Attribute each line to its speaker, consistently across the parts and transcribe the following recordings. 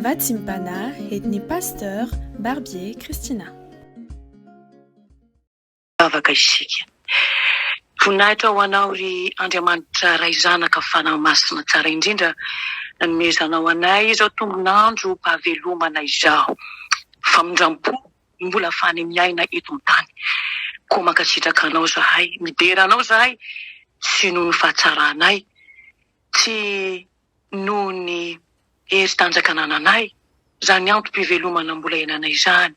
Speaker 1: Vatsim-panahy entin'ny Pasteur Barbier Christina.
Speaker 2: Vavaka isika. Voninahitra ho Anao ry Andriamanitra Ray Zanaka Fanahy Masina tsara indrindra nanomezanao anay izao tombon'andro pahavelomana izao. Famindrampo no mbola afahanay miaina eto an-tany. Koa mankasitraka Anao zahay, midera Anao zahay tsy noho ny fahatsaranay, tsy noho ny hery tanjaka anananay, izany antom-pivelomana mbola iainanay izany,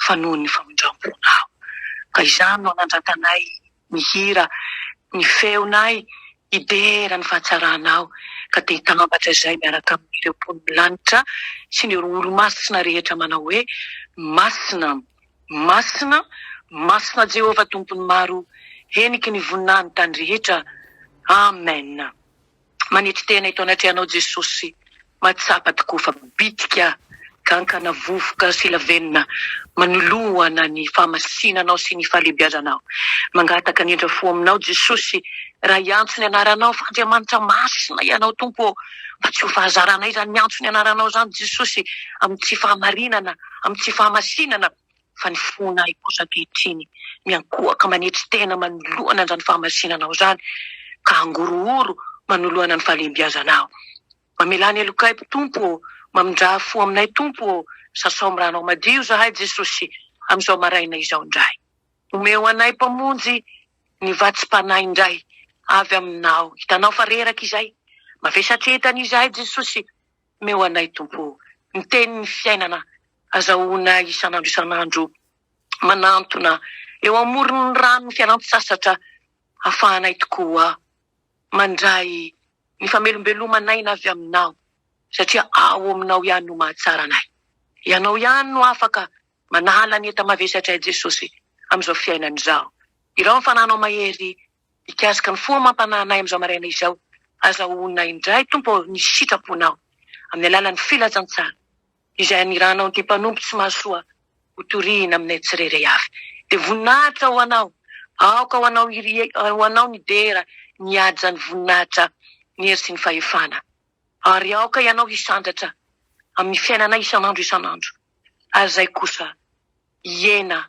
Speaker 2: fa noho ny famindram-ponao. Ka izany no anandratanay ny hira, ny feonay hidera ny fahatsaranao, ka te hitambatra izay miaraka amin'ireo mponin'ny lanitra sy ny olo-masina rehetra manao hoe, Masina, masina, masina Jehovah Tompon'ny maro, heniky ny voninahiny tany rehetra. Amen. Manetry tena eto anatrehanao Jesosy, mahatsapa tokoa fa bitika, kankana, vovoka sy lavenona manoloana ny fahamasinanao sy ny fahalehibiazanao. Mangataka ny indra fo aminao Jesosy raha hiantso ny anaranao fa Andriamanitra masina Ianao Tompo ô, mba tsy ho fahazaranay izany miantso ny anaranao izany Jesosy amin'ny tsy fahamarinana, amin'ny tsy fahamasinana. fa ny fonay kosa ankehitriny miankohoka manetry tena manoloana an'izany fahamasinanao izany ka hangorohoro manoloana ny fahalehibiazanao. Mamelà ny helokay Tompo ô, mamindrà fo aminay Tompo ô, sasao amin'ny ranao madio izahay Jesosy amin'izao maraina izao indray. Omeo anay Mpamonjy ny vatsim-panahy indray avy aminao. Hitanao fa reraka izahay, mavesatretana izahay Jesosy, Omeo anay Tompo o, ny tenin'ny fiainana azahoana isan'andro isan'andro manantona eo amoron'ny ranon'ny fialan-tsasatra afahanay tokoa mandray ny famelombeloman'aina avy aminao satria ao aminao ihany no mahatsara anay. Ianao ihany no afaka manala ny enta-mavesatray Jesosy amin'izao fiainana izao. Irao ny fananao mahery Hikasika ny fo amam-panahy anay amin'izao maraina izao. Azahoana indray, Tompo ô, ny sitraponao, amin'ny alalan'ny filazantsara izay anirahanao an'ity mpanompo tsy mahasoa ho torihina aminay tsirairay avy. Dia voninahitra ho Anao. Aoka ho Anao iry, ho Anao ny dera, ny haja, ny voninahitra, ny hery sy ny fahefana. Ary aoka Ianao hisandratra amin'ny fiainanay isan'andro isan'andro. Ary izay kosa Hiena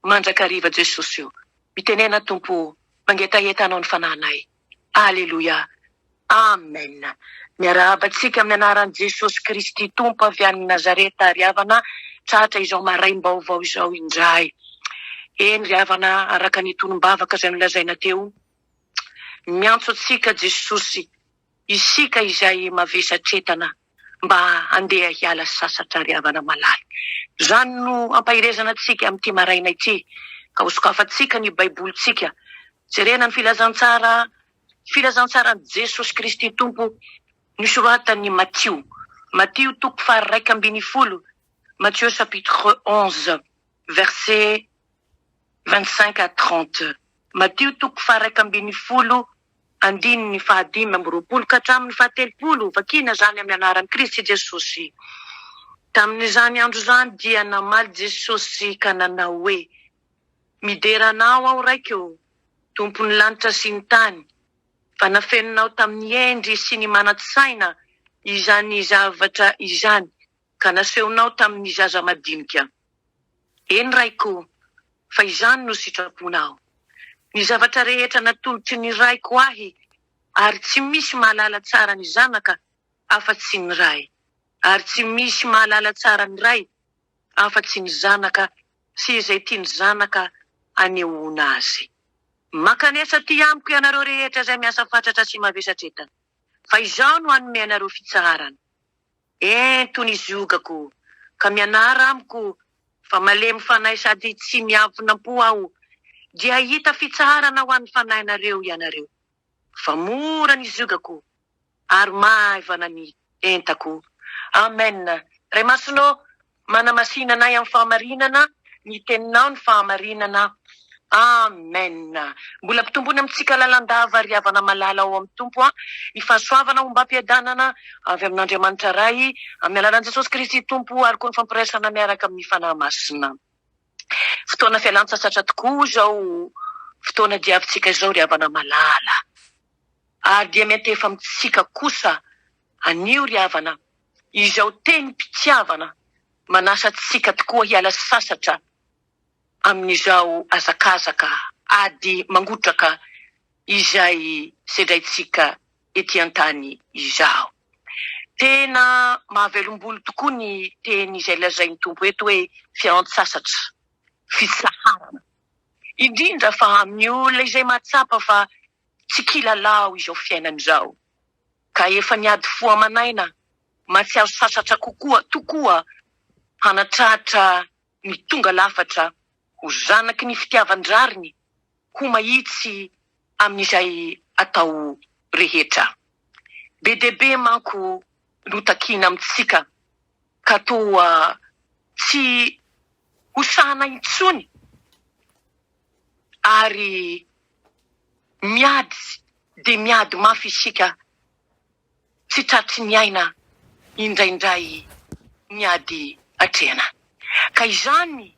Speaker 2: mandrakariva Jesosy o! Mitenena Tompo o! Mangetaheta Anao ny fanahinay. Aleloia! Amen! Miarahaba antsika amin'ny anaran'i Jesosy Kristy Tompo avy any Nazareta ry havana tratra izao maraim-baovao izao indray. Eny ry havana araka ny tonom-bavaka izay nolazaina teo, miantso antsika Jesosy, isika izay mavesatretana mba handeha hiala sasatra ry havana malala. Izany no ampaherezana antsika amin'ity maraina ity, ka hosokafantsika ny Baibolintsika, jerena ny filazantsara, filazantsaran'i Jesosy Kristy Tompo nosoratan'i Matio, Matio toko faha-11, Matthieu chapitre 11 verset 25 à 30, Matio toko faha-11 Andininy fahadimy amby 20 ka hatramin'ny fahatelopolo, Vakina izany amin'ny anaran'i Kristy Jesosy. Tamin'izany andro izany dia namaly Jesosy ka nanao hoe, Midera Anao aho, Raiko ô, Tompon'ny lanitra sy ny tany, fa nafeninao tamin'ny hendry sy ny manan-tsaina izany zavatra izany, ka nasehonao tamin'ny zaza madinika. Eny, Raiko, fa izany no sitraponao. Ny zavatra rehetra natolotry ny Raiko ahy, ary tsy misy mahalala tsara ny Zanaka afa-tsy ny Ray, ary tsy misy mahalala tsara ny Ray afa-tsy ny Zanaka sy izay tian'ny Zanaka hanehoana azy. Mankanesa aty amiko ianareo rehetra izay miasa fatratra sy mavesatretana, fa izaho no hanome anareo fitsaharana. Ento ny ziogako, ka mianara amiko, fa malemy fanahy sady tsy miavona am-po aho, dia hahita fitsaharana ho an'ny fanahinareo ianareo. Fa mora ny ziogako, ary maivana ny entako. Amen. Ray Masina ô, Manamasina anay amin'ny fahamarinana ny teninao ny fahamarinana. Amen. Mbola ampitomboina amintsika lalandava ry havana malala ao amin'ny Tompo a, ny fahasoavana ombam-piadanana avy amin'Andriamanitra Ray amin'ny alalan'i Jesosy Kristy Tompo ary koa ny fampiraisana miaraka amin'ny Fanahy Masina. Fotoana fialan-tsasatra tokoa izao fotoana diavintsika izao ry havana malala. Ary dia miantefa amintsika kosa anio ry havana. izao tenim-pitiavana manasa antsika tokoa hiala sasatra amin'izao hazakazaka ady mangotraka izay sedraintsika ety an-tany izao. Tena mahavelom-bolo tokoa ny teny izay lazain'ny Tompo eto hoe fialan-tsasatra, fitsaharana. Indrindra fa amin'ny olona izay mahatsapa fa tsy kilalao izao fiainana izao, ka efa niady fo aman'aina, mahatsiaro sasatra kokoa tokoa hanatratra ny tonga lafatra ho zanaky ny fitiavan-drariny, ho mahitsy amin'izay atao rehetra. Be dia be manko no takiana amintsika ka toa tsy ho sahana intsony ary miady dia miady mafy isika tsy tratry ny aina indraindray ny ady atrehana. Ka izany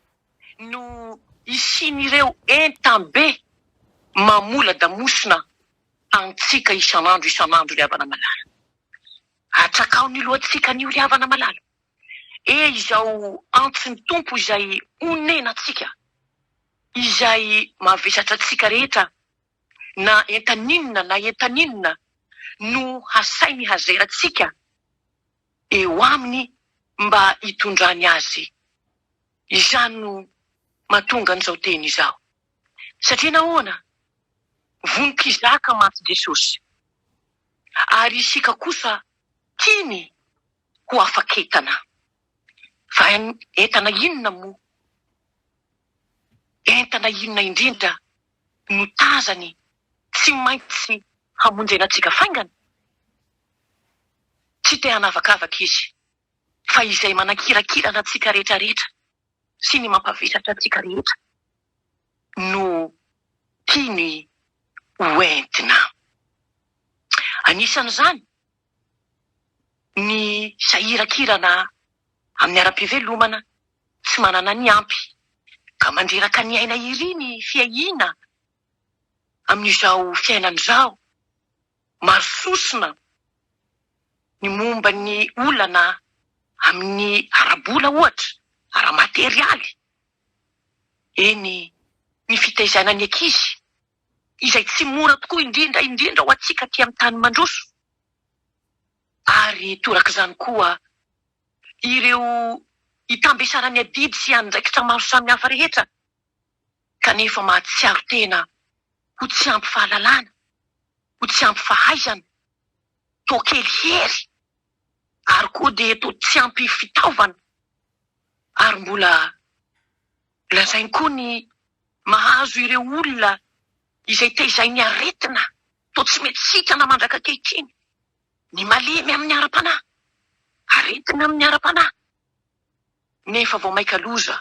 Speaker 2: no hisian'ireo entam-be mamola-damosina antsika isan'andro isan'andro ry havana malala. Atsakao ny lohantsika anio ry havana malala. E izao antson'ny Tompo izay onena antsika, izay mavesatra antsika rehetra na entan'inona na entan'inona no hasainy hazerantsika eo aminy mba hitondrany azy. Izany no mahatonga an'izao teny izao. Satria nahoana? Vonon-kizaka mantsy Jesosy, ary isika kosa tiany ho afak'entana. Fa entana inona moa? Entana inona indrindra no tazany tsy maintsy hamonjena antsika faingana? Tsy te hanavakavaka izy, fa izay manakirakirana antsika rehetrarehetra sy ny mampavesatra antsika rehetra no tiany ho entina. Anisan'izany ny sahirakirana amin'ny ara-pivelomana, tsy manana ny ampy, ka mandreraka ny aina ery ny fiahiana amin'izao fiainana izao. Maro sosona ny momba ny olana amin'ny ara-bola ohatra, ara-materialy, eny ny fitaizana ny ankizy izay tsy mora tokoa indrindra indrindra ho antsika aty amin'ny tany mandroso ary torak'izany koa ireo itambesaran'ny adidy sy andraikitra maro samihafa rehetra kanefa mahatsiaro tena ho tsy ampy fahalalana, ho tsy ampy fahaizana, toa kely hery ary koa dia toa tsy ampy fitaovana ary mbola lazainy koa ny mahazo ireo olona izay tezain'ny aretina toa tsy mety sitrana mandrak'ankehitriny, ny malemy amin'ny ara-panahy, aretina amin'ny ara-panahy, nefa vao maika loza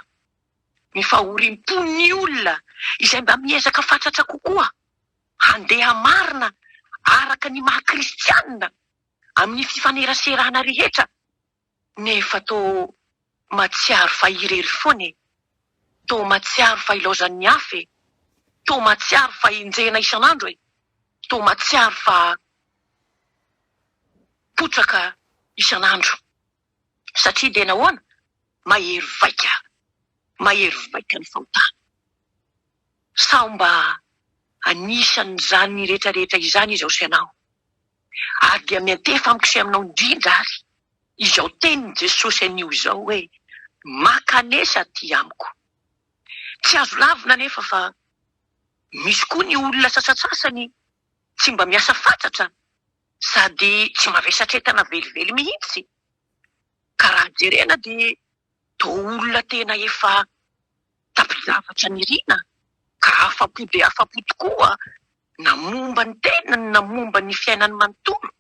Speaker 2: ny fahoriam-pon'ny olona izay mba miezaka fatratra kokoa handeha marina araka ny maha kristianina amin'ny fifaneraserana rehetra nefa toa matsiaro fa irery foana e, toa matsiaro fa ilaozan'ny hafa e, toa matsiaro fa enjehina isan'andro e, toa matsiaro fa potraka isan'andro. Satria dia nahoana? Mahery vaika, mahery vaika ny fahotana. Sao mba anisan'izany rehetra rehetra izany izao sy ianao? Ary dia miantefa amiko sy aminao indrindra ary izao tenin'i Jesosy anio izao hoe, Mankanesa aty amiko. Tsy azo lavina anefa fa misy koa ny olona sasantsasany tsy mba miasa fatratra sady tsy mavesatra entana velively mihitsy, ka raha jerena dia toa olona tena efa tapi-javatra nirina ka afa-po dia afa-po tokoa na momba ny tenany na momba ny fiainany manontolo.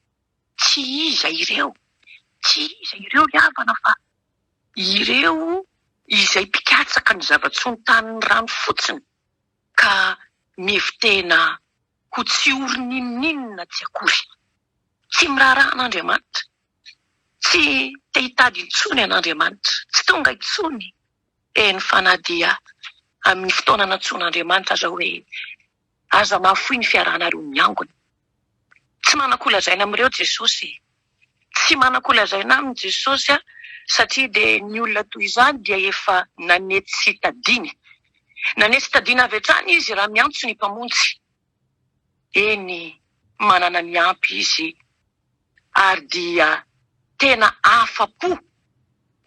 Speaker 2: Tsy iza ireo, tsy iza ireo ry havana fa ireo izay mpikatsaka ny zava-tsoa-tanin'ny rano fotsiny ka mihevi-tena ho tsy ory n'inon'inona tsy akory. Tsy miraharaha an'Andriamanitra, tsy te hitady intsony an'Andriamanitra, tsy tonga intsony eny fa na dia amin'ny fotoana nantsoin'Andriamanitra aza hoe aza mahafoy ny fiarahanareo miangona. Tsy manan-kolazaina amin'ireo Jesosy. Tsy manan-kolazaina aminy Jesosy satria dia ny olona toy izany dia efa nanetsy tadiny. Nanetsy tadiny avy hatrany izy raha miantso ny Mpamonjy. Eny, manana ny ampy izy ary dia tena afa-po,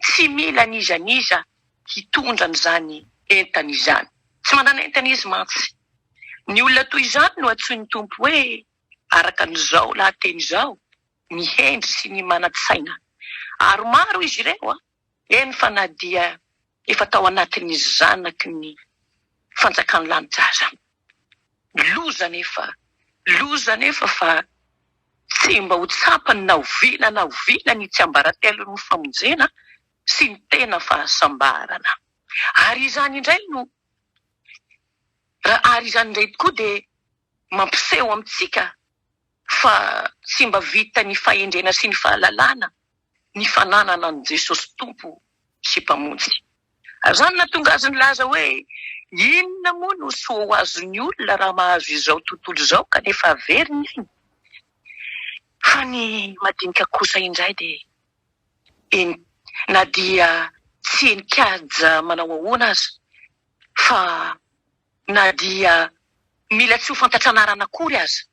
Speaker 2: tsy mila n'iza n'iza hitondra an'izany entana izany. Tsy manana entana izy mantsy. Ny olona toy izany no antsoin'ny Tompo hoe, araka an'izao lahateny izao, ny hendry sy ny manan-tsaina. Ary maro izy ireo, eny fa na dia efa tao anatin'ny zanaky ny fanjakan'ny lanitra aza. Loza anefa, loza anefa fa tsy mba ho tsapany na oviana na oviana ny tsiambaratelon'ny famonjena sy ny tena fahasambarana. Ary izany indray no, ary izany indray tokoa dia mampiseho amintsika fa tsy mba vitan'ny fahendrena sy ny fahalalana ny fananana an'i Jesosy Tompo sy Mpamonjy. Ary izany nahatonga azy nilaza hoe, Inona moa no soa ho azon'ny olona raha mahazo izao tontolo izao kanefa very ny ainy? Fa ny madinika kosa indray dia eny na dia tsy henin-kaja manao ahoana aza fa na dia mila tsy ho fantatra anarana akory aza,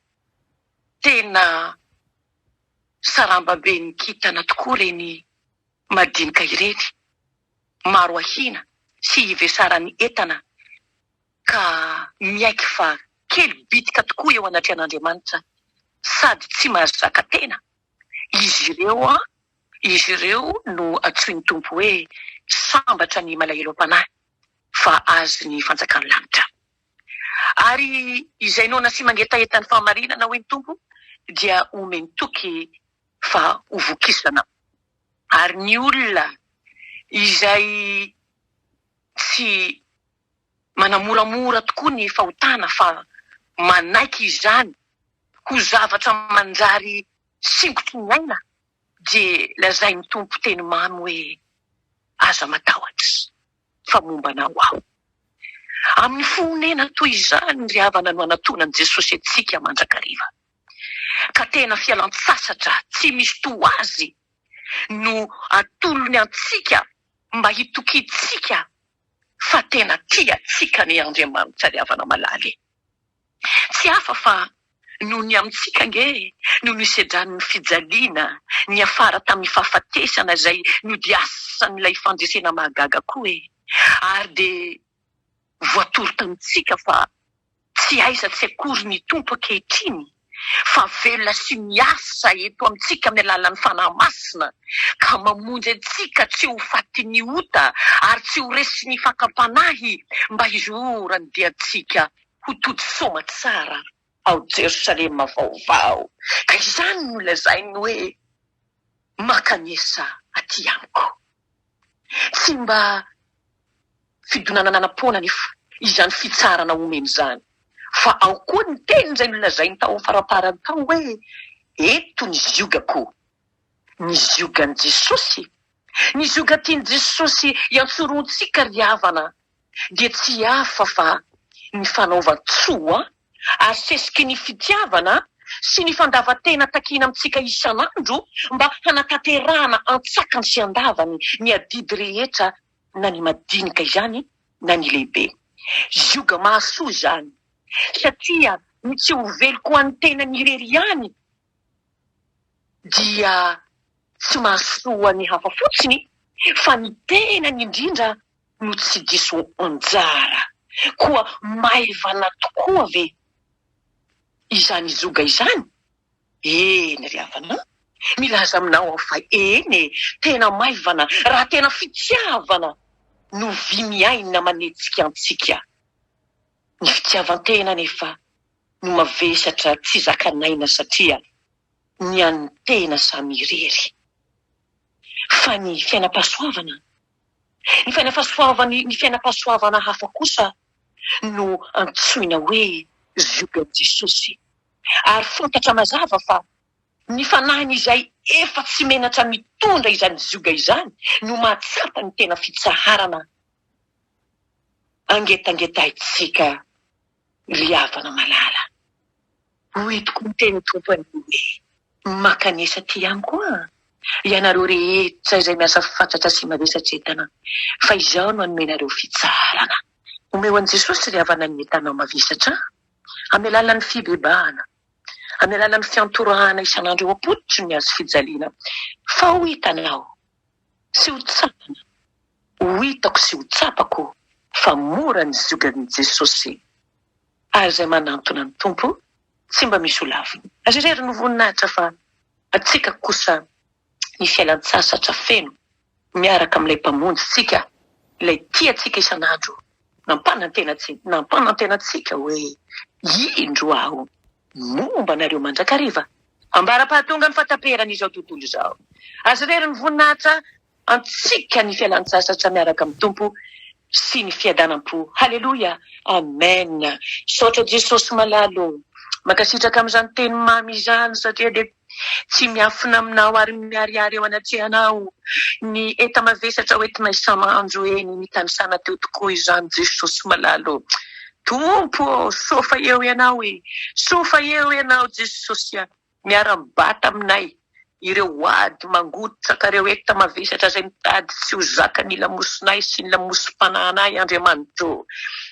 Speaker 2: tena sarambaben'ny kintana tokoa ireny madinika ireny, maro ahiana sy ivesaran'ny entana ka miaiky fa kely bitika tokoa eo anatrehan'Andriamanitra sady tsy mahazaka tena izy ireo an, izy ireo no antsoin'ny Tompo hoe sambatra ny malahelo am-panahy fa azy ny fanjakan'ny lanitra. Ary izay noana sy mangetaheta ny fahamarinana hoy ny Tompo dia omeny toky fa ho vokisana. Ary ny olona izay tsy manamoramora tokoa ny fahotana fa manaiky izany ho zavatra manjary singotry ny aina dia lazain'ny Tompo teny mamy hoe aza matahotra fa momba anao aho. Amin'ny fo onena toy izany ry havana no anatonan'i Jesosy antsika mandrakariva. Ka tena fialan-tsasatra tsy misy toa azy no atolony antsika mba hitokiantsika fa tena tia antsika anie Andriamanitra ry havana malala e! Tsy hafa fa noho ny amintsika ange no nisedrany ny fijaliana niafara tamin'ny fahafatesana izay nodiasan'ilay fandresena mahagaga koa e! Ary dia voatoro tamintsika fa tsy aiza tsy akory ny Tompo ankehitriny fa velona sy miasa eto amintsika amin'ny alalan'ny Fanahy Masina ka mamonjy antsika tsy ho fatin'ny ota ary tsy ho resin'ny fakam-panahy mba hizoran'ny diantsika ho tody soamatsara ao Jerosalema vaovao. Ka izany no lazainy hoe, Mankanesa aty amiko. Tsy mba fidonanananam-poana anefa izany fitsarana omeny izany, fa ao koa ny teny izay nolazainy tao amin'ny faramparany tao hoe, Eto ny ziogako. Ny ziogan'i Jesosy. Ny zioga tian'i Jesosy hiantsorontsika ry havana dia tsy hafa fa ny fanaovan-tsoa asesiky ny fitiavana sy ny fandavan-tena takiana amintsika isan'andro mba hanatanterahana an-tsakany sy an-davany ny adidy rehetra na ny madinika izany na ny lehibe. Zioga mahasoa izany satria ny tsy ho veloko ho an'ny tenany irery ihany dia tsy mahasoa ny hafa fotsiny fa ny tenany indrindra no tsy diso anjara. Koa maivana tokoa ve izany zoga izany? Eny ry havana an! Milaza aminao aho fa eny e! Tena maivana raha tena fitiavana no vy miaina manetsika antsika. Ny fitiavan-tena anefa no mavesatra tsy zakan'aina satria ny an'ny tena samy irery. Fa ny fiainam-pahasoavana Ny fiainam-pahasoavany, ny fiainam-pahasoavana hafa kosa no antsoina hoe ziogan'i Jesosy. Ary fantatra mazava fa ny fanahiny izay efa tsy menatra mitondra izany zioga izany no mahatsapa ny tena fitsaharana angetangetaintsika ry havana malala. Hoy tokoa ny tenin'ny Tompo anio hoe, Mankanesa aty amiko an! Ianareo rehetra izay miasa fatratra sy mavesatra entana, fa Izaho no hanome anareo fitsaharana. Omeo an'i Jesosy ry havana ny entanao mavesatra, amin'ny alalan'ny fibebahana, amin'ny alalan'ny fiantorahana isan'andro eo am-pototry ny hazo fijaliana, fa ho hitanao sy ho tsapana, ho hitako sy ho tsapako fa mora ny ziogan'i Jesosy, ary izay manantona ny Tompo tsy mba misy ho laviny. Azy irery no voninahitra fa antsika kosa ny fialan-tsasatra feno miaraka amin'ilay Mpamonjy tsika, ilay tia antsika isan'andro, nampanantena nampanantena antsika hoe, Indro aho momba anareo mandrakariva, ambara-pahatonga ny fahataperan'izao tontolo izao. Azy irery ny voninahitra antsika ny fialan-tsasatra miaraka amin'ny Tompo sy ny fiadanam-po. Haleloia! Amen! Misaotra Jesosy malala ô! Mankasitraka amin'izany teny mamy izany satria dia tsy miafina aminao ary miharihary eo anatrehanao ny enta-mavesatra hoentinay isan'andro eny nitanisana teo tokoa izany Jesosy malala ô! Tompo ô! Soa fa eo Ianao e! Soa fa eo Ianao Jesosy a! Miara-mibata aminay ireo ady mangotraka ireo enta-mavesatra izay mitady tsy ho zakan'ny lamosinay sy ny lamosim-panahinay Andriamanitra ô!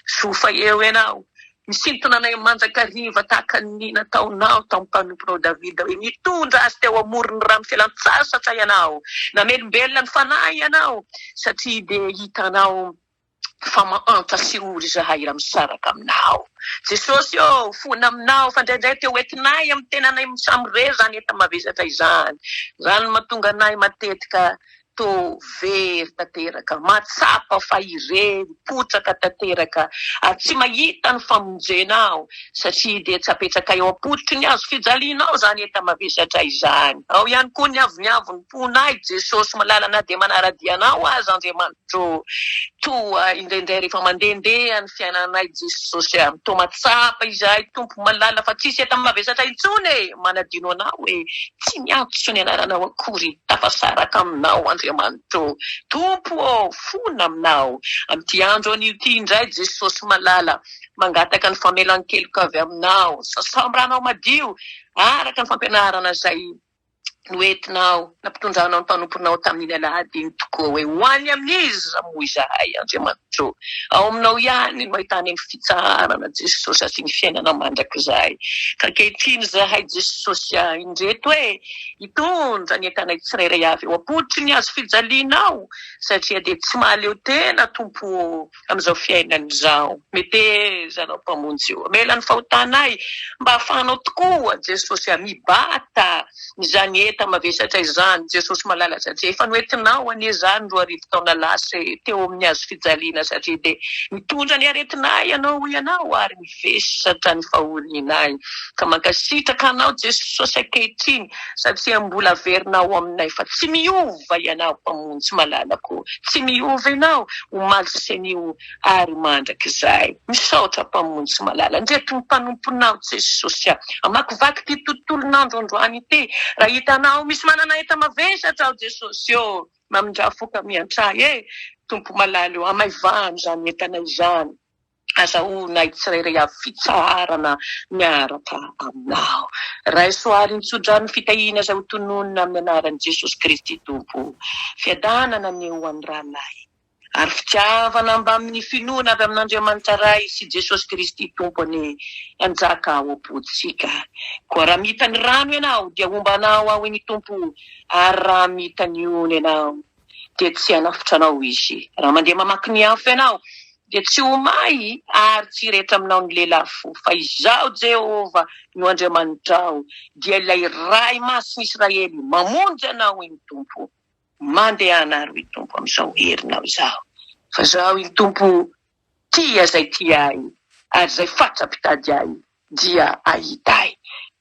Speaker 2: Soa fa eo Ianao, misintona anay mandrakariva tahaka ny nataonao tamin'ny mpanomponao Davida hoe nitondra azy teo amoron'ny rano fialan-tsasatra Ianao, namelombelona ny fanahy Ianao satria dia hitanao fa mahantra sy ory izahay raha misaraka aminao. Jesosy ô, fona aminao fa indraindray te ho entinay amin'ny tenanay samirery izany enta-mavesatra izany. Izany no mahatonga anay matetika toa very tanteraka, mahatsapa fa irery, potraka tanteraka ary tsy mahita ny famonjenao satria dia tsy apetrakay eo am-pototry ny hazo fijalianao izany enta-mavesatra izany. Ao ihany koa ny avoniavon'ny ponay Jesosy malala na dia manara-dia anao aza Andriamanitra. Toa indraindray rehefa mandehandeha ny fiainanay Jesosy a, toa mahatsapa izahay Tompo malala fa tsisy enta-mavesatra intsony e, manadino Anao e, tsy miantso ny anaranao akory, tafasaraka aminao Andriamanitra ô, Tompo ô, fona aminao amin'ity andro anio ity indray Jesosy malala, mangataka ny famelan-keloka avy aminao, sasam-branao madio araka ny fampianarana izay noentinao, nampitondranao ny mpanomponao tamin'iny alahady iny tokoa hoe, Ho any amin'iza moa izahay, Andriamanitra ô? Ao aminao ihany no ahitana ny fitsaharana, Jesosy, sy ny fiainana mandrakizay. Ka ankehitriny izahay, Jesosy a, indreto e, hitondra ny entanay tsirairay avy eo am-pototry ny hazo fijalianao, satria dia tsy mahaleo tena, Tompo ô. amin'izao fiainana izao. Meteza Anao Mpamonjy o. Mamela ny fahotanay mba hahafahanao tokoa Jesosy a mibata izany enta-mavesatra izany Jesosy malala satria efa noentinao anie izany 2000 taona lasa e teo amin'ny hazo fijaliana satria dia nitondra ny aretinay Ianao hoy Ianao ary nivesatra ny fahorianay ka mankasitraka Anao Jesosy ankehitriny satria mbola averinao aminay fa tsy miova Ianao Mpamonjy malalako tsy miova Ianao omaly sy anio ary mandrakizay. Misaotra Mpamonjy malala. Ndreto ny mpanomponao Jesosy a. Hamakivaky ity tontolon'andro androany ity. Raha hitanao misy manana enta-mavesatra aho Jesosy ô. Mamindrà fo ka miantrà e. Tompo malala ô, hamaivano izany entana izany. Azahoanay tsirairay avy fitsaharana miaraka Aminao. Raiso àry ny tsodrano fitahiana izay ho tononina amin'ny anaran'i Jesosy Kristy Tompo. Fiadanana anie ho an'ny rahalahy, ary fitiavana mbamin'ny finoana avy amin'Andriamanitra Ray sy Jesosy Kristy Tompo anie hanjaka ao am-pontsika. Koa raha mita ny rano ianao, dia homba anao Aho, hoy ny Tompo, ary raha mita ny ony ianao, dia tsy hanafotra anao Izy. Raha mandeha mamaky ny afo ianao, dia tsy ho may ary tsy hirehitra aminao ny lelafo, fa Izaho Jehovah no Andriamanitrao, dia ilay Ray Masin'i Israely mamonjy anao, hoy ny Tompo. Mandehana àry, hoy Tompo, amin'izao herinao izao, fa Izaho, iny Tompo, tia izay tia Ahy, ary izay fatra-pitady Ahy dia hahita ahy.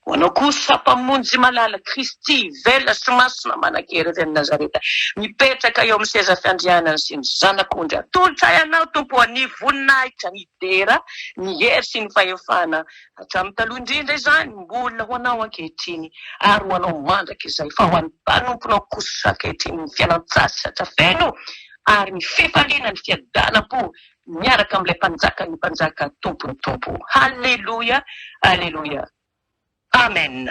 Speaker 2: Ho anao kosa, Mpamonjy malala, Kristy, velona sy masina, manan-kery avy any Nazareta, mipetraka eo amin'ny seza fiandrianany sy ny Zanak'ondry. Atolotray Anao, Tompo ô, ny voninahitra, ny dera, ny hery sy ny fahefana, hatramin'ny taloha indrindra izany, mbola ho Anao ankehitriny, ary ho Anao mandrakizay, fa ho an'ny mpanomponao kosa ankehitriny ny fialan-tsasatra feno, ary ny fifaliana, ny fiadanam-po, miaraka amin'ilay Mpanjakan'ny mpanjaka, Tompon'ny tompo. Haleloia! Aleloia! Amen!